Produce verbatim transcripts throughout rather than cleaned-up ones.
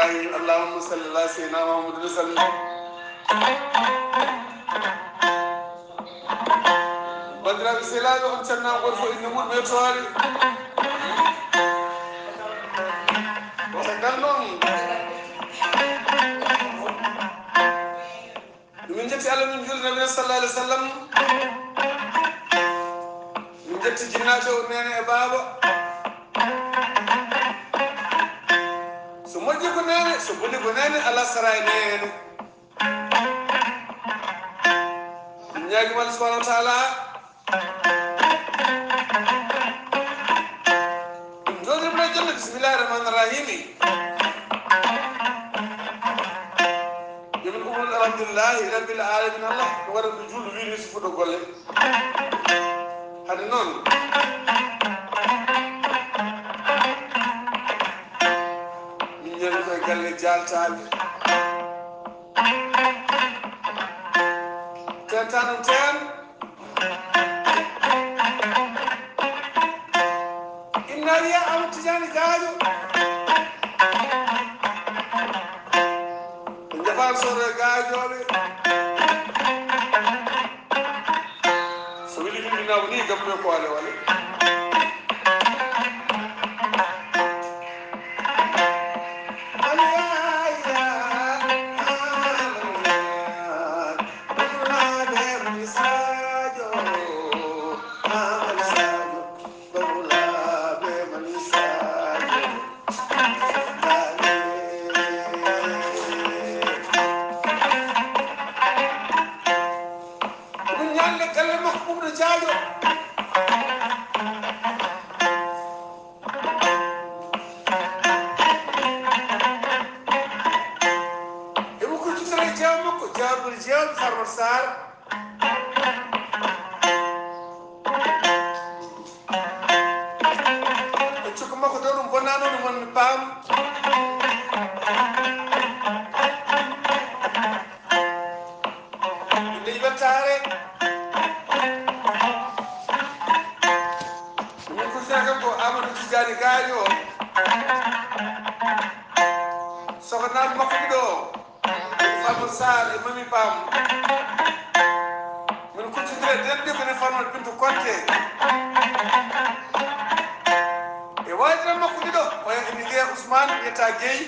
Allahumma salli ala sayyidina Muhammadin wa sallim. Banndiraaɓe sehilaaɓe, on calminaama, gooto fof innde mum e yettoore. Wata ngal noon. Min njetti Allah, min njuuli Nabi sallallahu alaihi wasallam. Min njetti jinnaajo o, neene e baaba. So moƴƴi ko neene, so boni ko neene, alaa sara e neene. Min ñaagii mo Allah subhanahu wa taala. Min njooɗii mo e jannde, bismillahi rahmani rahimi. Yo min umro alhamdulillahi rabbil alamin. Allah ko waɗa ɗo juulɗo wiiri so fuɗɗo golle. Hade noon, min ñaami koye galle jaaltaaɓe. Tentano ten. Inna wiya Amadou Tidiane Gadio. Ɓe njaɓaani soodo e Gaajooɓe. So weli ɗum ina woni gambe ko ale wale. Ɗum ñaande galle makko ɓuuɓɗo jaajo. Emo ko cuttata e jeewa makko, jeewa ɓuri jeewa Farmata Sarr. E cukko makko ɗo ɗum bonnano ɗum won mi paam. Nde wettaare. Min kursina kam ko Amadou Tidiane Gadio. Soxnaam makko ɗiɗo. Farmata Sarr e Mami Pam. Min kuccondire denɗe ko ne Farmata Bintu Konte. E waajira makko ɗiɗo, oya ene jeeya Ousmane, wiyata Guèye.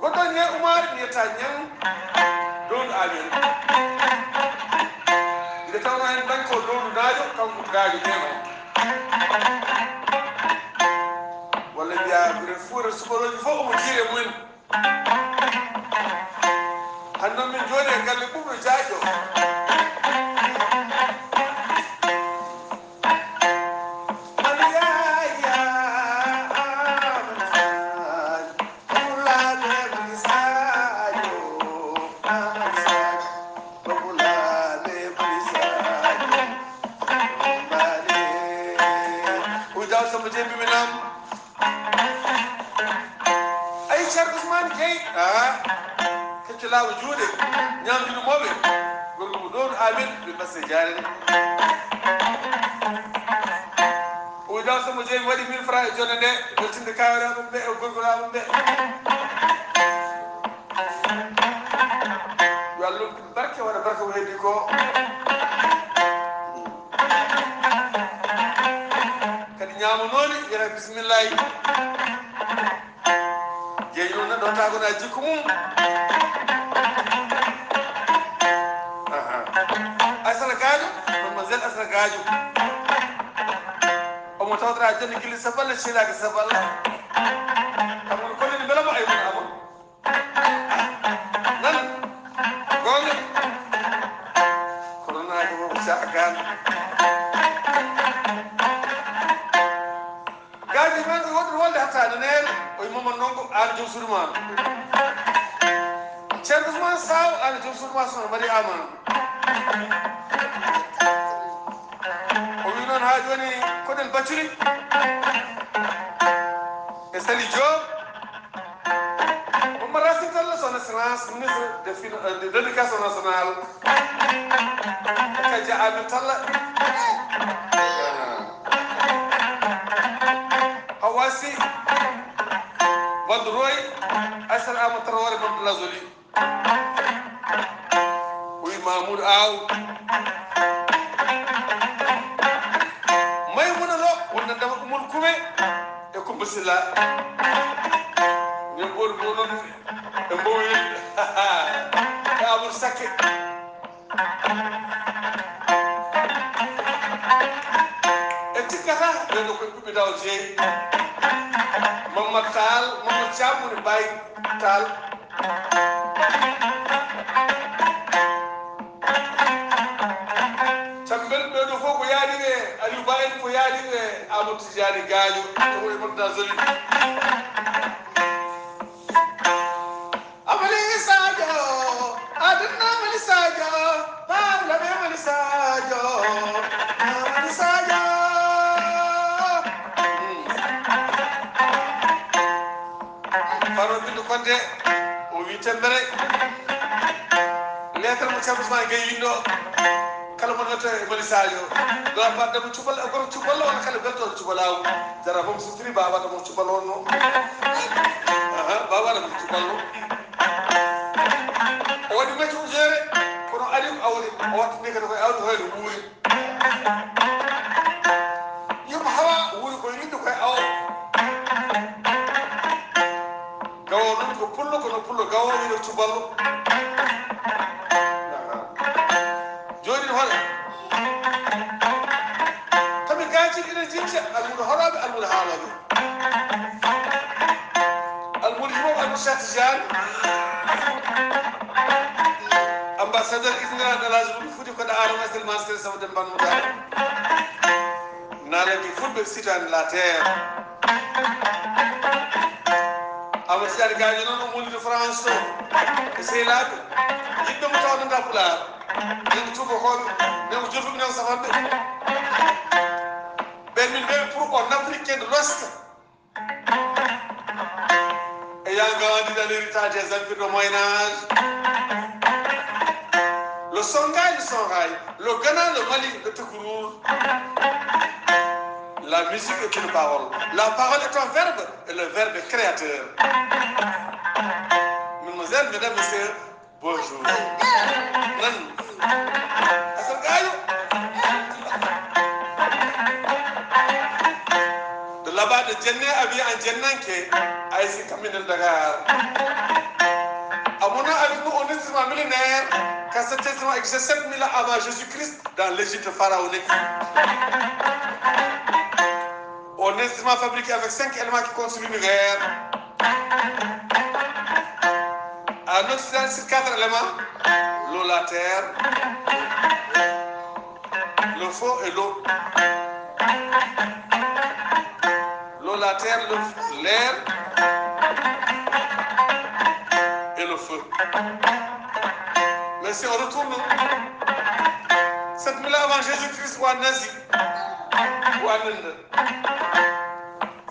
Goɗɗo ne Oumar, wiyata Niang. Downdu amen. Nde tawno hen bannge ko Downdu Naajo, kanko Gaajo Neema. Walla mbiya gure fuure sukarooji fof omo jiire mumen. Hannde noon min njooɗi e galle ɓuuɓɗo jaajo. Uy daw sama jeebi mi nam. Ay, Ceerno Ousmane Gueye. Ah. Kecco laaɓa juuɗe. Ñaamdu ɗum mooɓe. Gorko mo ɗoon amin. Ɓe basse jaarene. O wi daw sama jeeyi waɗi mille francs e jonde nde. Weltinde kawraaɓe ɓe e gorgoraaɓe ɓe. Yo Allah lomtin barke, waɗa barke ko heddi ko. Kadi ñaamanooni, wiyata bisimillahi. Jeyi noon neɗɗo o tagonaa jikku mum. Aha. Asana Gaajo, mademoiselle Asana Gaajo. Omo tawtoraa jannde gilli saballe, ciilaaki saballe. Kam woni kollini mbela mo ay woni amon. Nan, goonga. Kono naaki ko caagaan. Gaaji men o woɗɗi wolde hatta no neene, o yi Momon Ndongo, aan joom suudu ma. Ceerno Ousmane Saw, aan joom suudu ma, sohna Mari Amana. O wi noon haa jooni, koɗen Baccuri e Sali Diop. Oumar Racine Talla, son excellence, ministre de fin-, euh, de l'éducation nationale. Kaja Amin Talla. Hawa Sy. Amadou Traoré Mamadou Lazoli. O wi Mamoudou Aw. Maymuna Lo wonde ndema Umar Kume e Kumba Silla. Ɓe ɓoori ko noon e mbowi e Amadou Sakke. En cikkata ɓeɗo koye ɓiɓɓe daw jeeyi. Mamadou Tall, Mamadou Thiam woni Baye Tall. Sabu mbeɗa ɓeɗo fof ko yaadiɓe Aliou Ba en, ko yaadiɓe Amadou Tidiane Gadio, ko e Mamadou Zoli. Amali Sadio, aduna Amali Sadio, Paolo Amali Sadio, Amali Sadio. Faro Bindu Konde, o wi Tembere. Lettre mo Ceerno Ousmane Gueye winndo, kala mo nodda e Mali Sadio. Ɗo a mbaɗ demo cuballo, e gorko cuballo, walla kala welto cubalaawu. Jara fof so firi baba demo cuballo wonno. Aha, baba demo cuballo. O waɗi mecce ujunere, kono ari ko awde, o wattini kadi koye awde hoyno wuuri. Yumma Hawa wuuri koye yimɓe koye awo. Gawo noon ko pullo, kono pullo gawo wiɗo cuballo. Jooɗi hoɗa. Kami gaaci ina jinca almuudo hoɗoɓe, almuudo haaloɓe. Almuudo yimoɓe Almuudo Cheikh Tidiane. Ambassadeur itiniraɗo Alhaji Mamadou Fouti ko da Arona Silman Sere Saw Demban Mouta. Nalagi fulɓe sitani la terre. Amadou Tidiane Gadio noon o mollido France to e sehilaɓe yimɓe mo tawnanta Pulaar. Nen ko tubakoɓe, nen ko jotuɓe, nen ko safanɓe. Ɓen min mbeɓe pour en Africain de l'Ouest. Ayant grandi dans l'héritage des empires de Moyen Âge, le Songhai, le Songhai, le Ghana, le Mali, le Togourour, la musique est une parole. La parole est un verbe et le verbe est créateur. Mademoiselle, mesdames, messieurs, bonjour. Nan. Asal Gadio. De là-bas de Djenné, habillé en Djennanké, à ici, Caminel Dakar. À mon avis, nous, un instrument millénaire, car cet instrument existe sept mille ans avant Jésus-Christ dans l'Égypte pharaonique. Un instrument fabriqué avec cinq éléments qui constituent l'univers. En Occident, c'est quatre éléments. L'eau, la terre, le feu et l'eau. L'eau, la terre, le, l'air et le feu. Mais si on retourne sept mille avant Jésus-Christ ou en Asie, ou en Inde,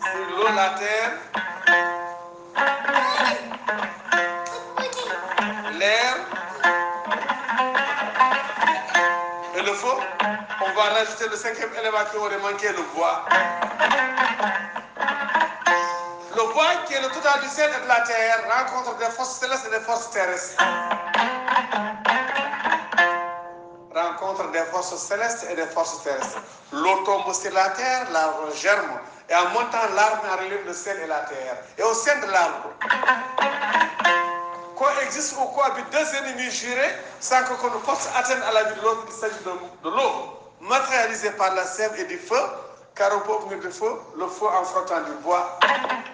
c'est l'eau, la terre, l'air et le feu. On va rajouter le cinquième élément qui aurait manqué, le bois. Le bois qui est le total du ciel et de la terre rencontre des forces célestes et des forces terrestres. Rencontre des forces célestes et des forces terrestres. L'eau tombe sur la terre, l'arbre germe. Et en montant l'arbre, on relève le ciel et la terre. Et au sein de l'arbre, coexistent ou cohabitent deux ennemis jurés sans que qu'on ne porte atteinte à la vie de l'autre. Il s'agit de, de l'eau, matérialisée par la sève et du feu, car on peut obtenir du feu, le feu en frottant du bois,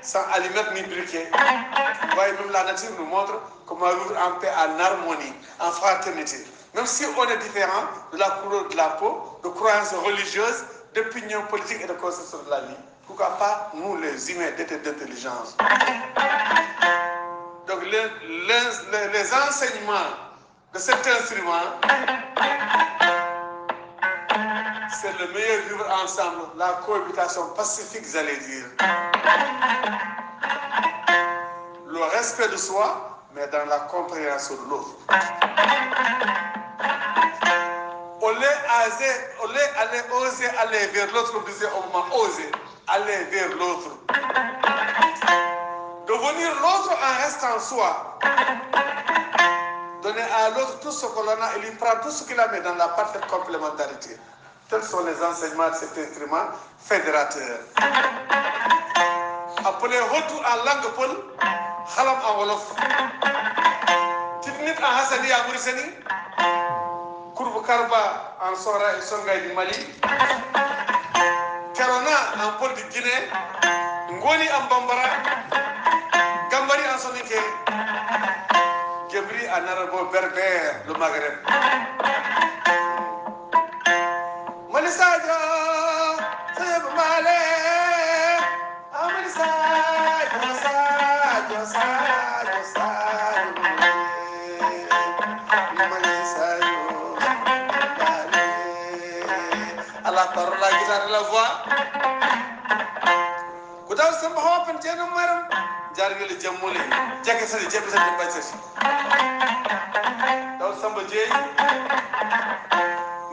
sans allumette ni briquet. Vous voyez, même la nature nous montre comment vivre en paix, en harmonie, en fraternité. Même si on est différent de la couleur de la peau, de croyances religieuses, d'opinions politiques et de conception de la vie, pourquoi pas nous les humains, dotés d'intelligence ? Donc les, les, les, les enseignements de cet instrument, c'est le meilleur vivre ensemble, la cohabitation pacifique, j'allais dire. Le respect de soi, mais dans la compréhension de l'autre. Au lieu, oser, au lieu aller, oser aller vers l'autre, comme disait Obama, oser aller vers l'autre. De Bénir l'autre en restant soi. Donner à l'autre tout ce que l'on a, il lui prend tout ce qu'il a, mais dans la parfaite complémentarité. Tels sont les enseignements de cet instrument fédérateur. Appelé hoddu en langue peul, halam en wolof. Titnit en hassaniya Mauritanie. Kurbu Karba en Sohra et Songhai du Mali. Kerona en Peul du Guinée. Ngoni en Bambara. Gambari en Soninké. Gebri en Arabo Berbère, le Maghreb. Mali Sadio, Sadio Male. Amari Sadio, Sadio, Sadio, Sadio, Mali Sadio, Mali. À la parole, la guitare et la voix. Ko Daw Samba Hopen Jeeno Maram. Jargele jammule. Jagge sadi, jebbe sadi, jebbe sadi. Daw Samba Jeeyi.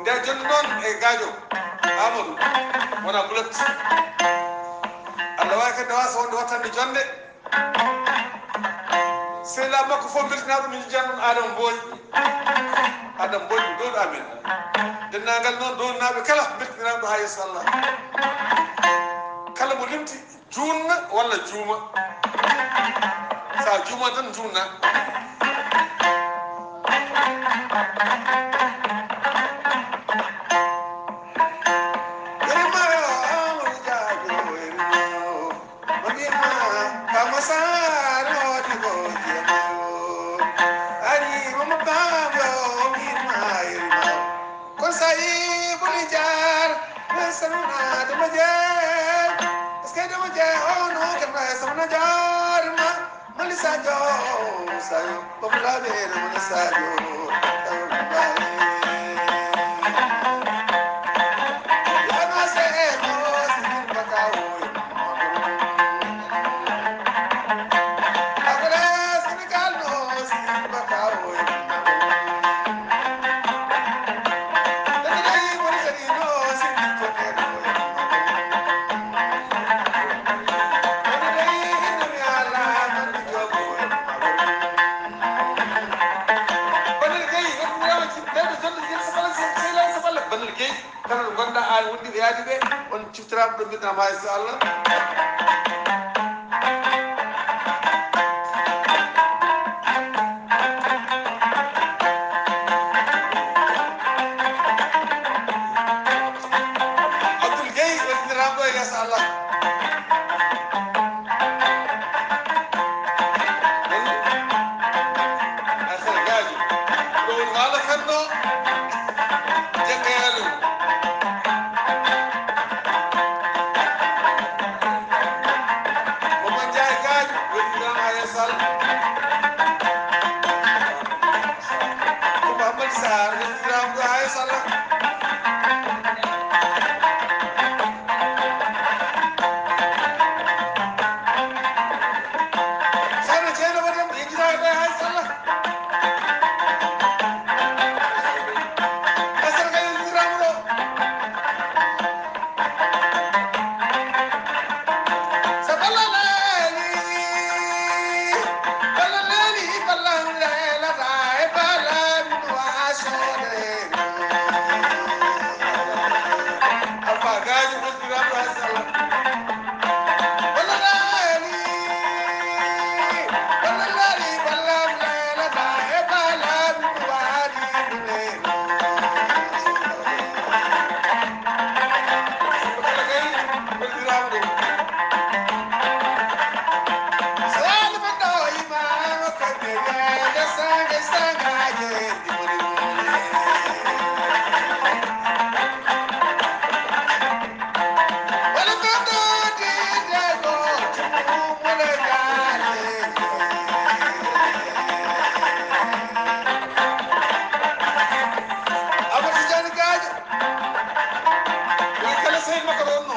Nde jonde noon e gaajo Amadou wona bulet. Allah wawi kadi wasa wonde wattande jonde. Sehilaaɓe makko fof mbeltinaa ɗum, min njiyan ɗum Adama Mbooy. Adama Mbooy ko dowɗo amen. Denndaangal noon downaaɓe kala mbeltinaa ɗum haa yeeso Allah. Kala mo limti juunna walla juuma. So a juuma tan juunna. Yerima yo Amadou Gadio, yerima yo. Mami ma, kama saro di go yerima yo. Ani mama bambo, mi ma yerima. Kon sayi buli jar, me sanuna de maje. Est-ce que de maje? Oh non, que me sanuna jar ma. Mali Sadio, Sadio, popula bere Mali Sadio. Banel Gueye, kala ɗo ngonɗa, an wondiɓe yaadiɓe, on ciftiraɓe ɗo mbiɗa ma, inchallah. Abdoul Gueye, weltiniraama ɗo e yeeso Allah. Asan Gadio, ɗo woni Waalo Kanno, Jekka Yaalu. Momon Njaay Gadio, weltiniraama haa yeeso Allah. Ko Mouhamadou Sarr, weltiniraama ɗo haa yeeso Allah. Soxna Dieynaba Dem, yejjitaaka ɓe hay so Allah. Asal kay yejjitiraama ɗo. So balla leeli, balla leeli, balla leelata e balla min waasode. Abba Gadio, weltiniraama ɗo hay so Allah. Amadou Tidiane Gadio. Wi kala sehil makko ɗo wonno.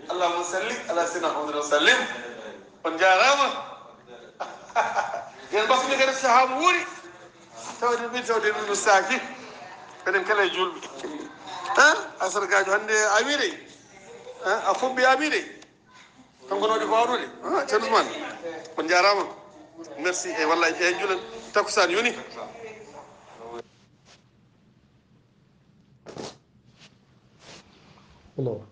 Allahumma salli ala sayyidina Muhammadin wa sallim. On jaaraama. Yen mbasmi kadi sahaa mo wuuri. Tawde ɓe tawde ɗum no saaki. Enen kala e juulɓe. Ha? Asar Gaajo hannde a wiide. Ha? A fobbi a wiide. Kanko no waɗi ko waɗude. Ha? Ceerno Ousmane. On jaaraama. Merci. E wallaahi en juulan. Takkusaan yoni. Hello.